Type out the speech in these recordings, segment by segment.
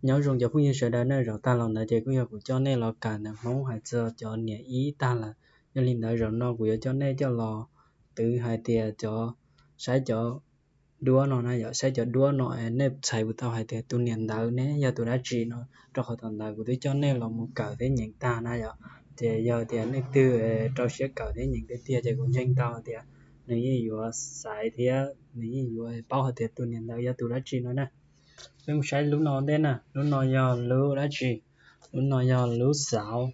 Nyob zoo cov phooj ywg sawv daws na, zaum tag los ntawd ces kuj yog kuv coj nej los kawm ntawv Hmoob hais txog cov niam ib tag lawm. Yog li ntawd zaum no kuv yuav coj nej coj los twv hais tias cov, saib cov duab no na yom, saib cov duab no es nej txhais puas tau hais tias tus niam ntawv ne yog tus dab tsi no, rau qhov thaum ntawd kuv twb coj nej los mus kawm thiab nyeem tag na yom. Ces yog tias nej twg rau siab kawm thiab nyeem tiag tiag ces kuv ntseeg tau tias nws yeej yuav xaiv thiab nws yeej yuav paub hais tias tus niam ntawv yog tus dab tsi no na. Peb mus saib lub no ntej na, lub no yog lub dab tsi? Lub no yog lub xauv,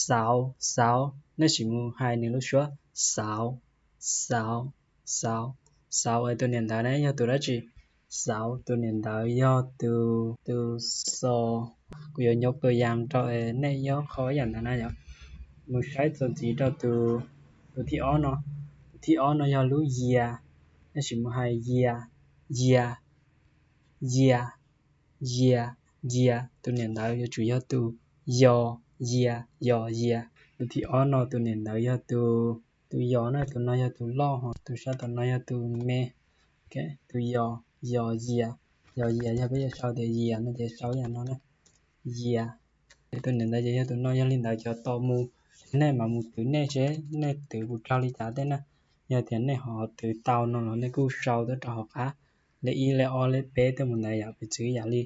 xauv, xauv. Nej sim mus hais nws lub suab, xauv, xauv, xauv, xauv. Es tus niam ntawv ne yog tus dab tsi? Xauv tus niam ntawv yog tus, tus xo. Kuv yuav nyuv tus yas rau es nej yuav qhov ib yam ntawd na yom. Mus saib txuas ntxiv rau tus, tus thib ob no. Tus thib ob no yog lub yias. Nej sim mus hais yias, yias, yias, yias, yias. Tus niam ntawv yuav tsum yog tus yos, yias, yos, yias. Tus thib ob no tus niam ntawv yog tus, tus yos na, tus no yog tus loj ho tus sab tom no yog tus me. Tus yos, yos, yias, yos, yias. Yog peb yuav sau tias yias no ces sau yam no na, yias. Ces tus niam ntawv ces yog tus no. Yog li ntawd cov tom mus nej mam mus twv nej seb nej twv puas raug li cas tej na. Yog tias nej ho twv tau no los nej kuj sau tuaj rau hauv qab, lej ib, lej ob, lej peb tuaj mus ntawd yom. Piv txwv yam li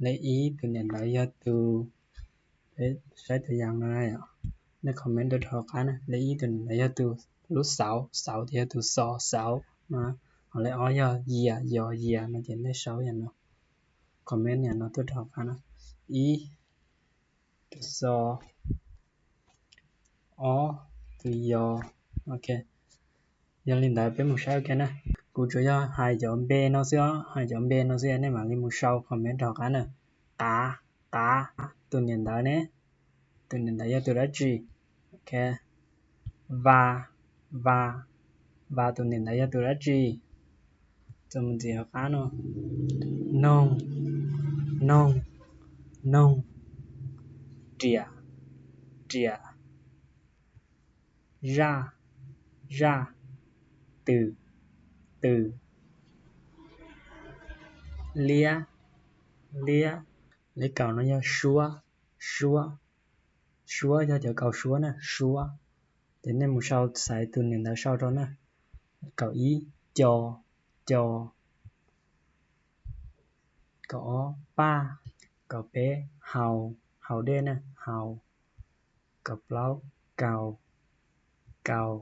lej ib tus niam ntawv yog tus, peb saib tus yas no, nej comment tuaj rau hauv qab na, lej ib tus niam ntawv yog tus lub xauv, xauv ces yog tus xo, xauv no, ho lej ob yog yias, yos, yias no ces nej sau yam no, comment yam no tuaj rau hauv qab na, ib, tus xo, ob, tus yos. Ok, yog li ntawd peb mus saib ua ke na. Kuv tsuas yog hais cov npe no xwb os, hais cov npe no xwb nej mam li mus sau comment rau hauv qab na. Qav, qav, tus niam ntawv ne, tus niam ntawv yog tus dab tsi? Ok, vas, vas, vas tus niam ntawv yog tus dab tsi? Txuas mus ntxiv hauv qab no. Noog, noog, noog. Riam, riam. Zaj, zaj. Twm, twm. Liab, liab. Li kaum no yog suab, suab, suab yog cov kaus suab na, suab. Ces nej mus sau xaiv tus niam ntawv sau rau na. Kaum ib, co, co. Kaum ob, paj. Kaum peb, haus, haus dej na, haus. Kaum plaub, kaus, kaus.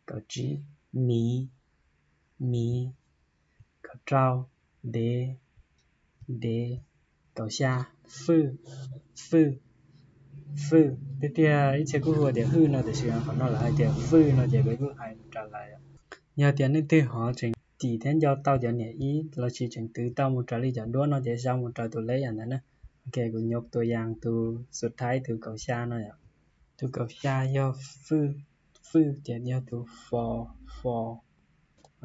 Kaum tsib, miv, miv. Kaum rau, dev, dev. Kaum xya, fwj, fwj, fwj. Tiag tiag ib txhia kuj hu tias hwj no tiam sis qhov no lawv hais tias fwj no ces peb kuj hais mus raws lawv. Yog tias nej twg ho tseem cim thiab nco tau cov niam ib los sis tseem twv tau mus raws li cov duab no ces sau mus raws tus lej yam ntawd na. Ok, kuv nyuv tus yas tus xub thaib tus kaum xya no yom. Tus kaum xya yog fwj, fwj ces yog tus fo, fo.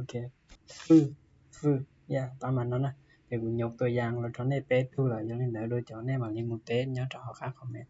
Ok, fwj, fwj, yam pab mas no na. Ces kuv nyuv tus yas los rau nej peb tug lawm, yog li ntawd dua cov nej mam li mus teb nyob rau hauv qab comment.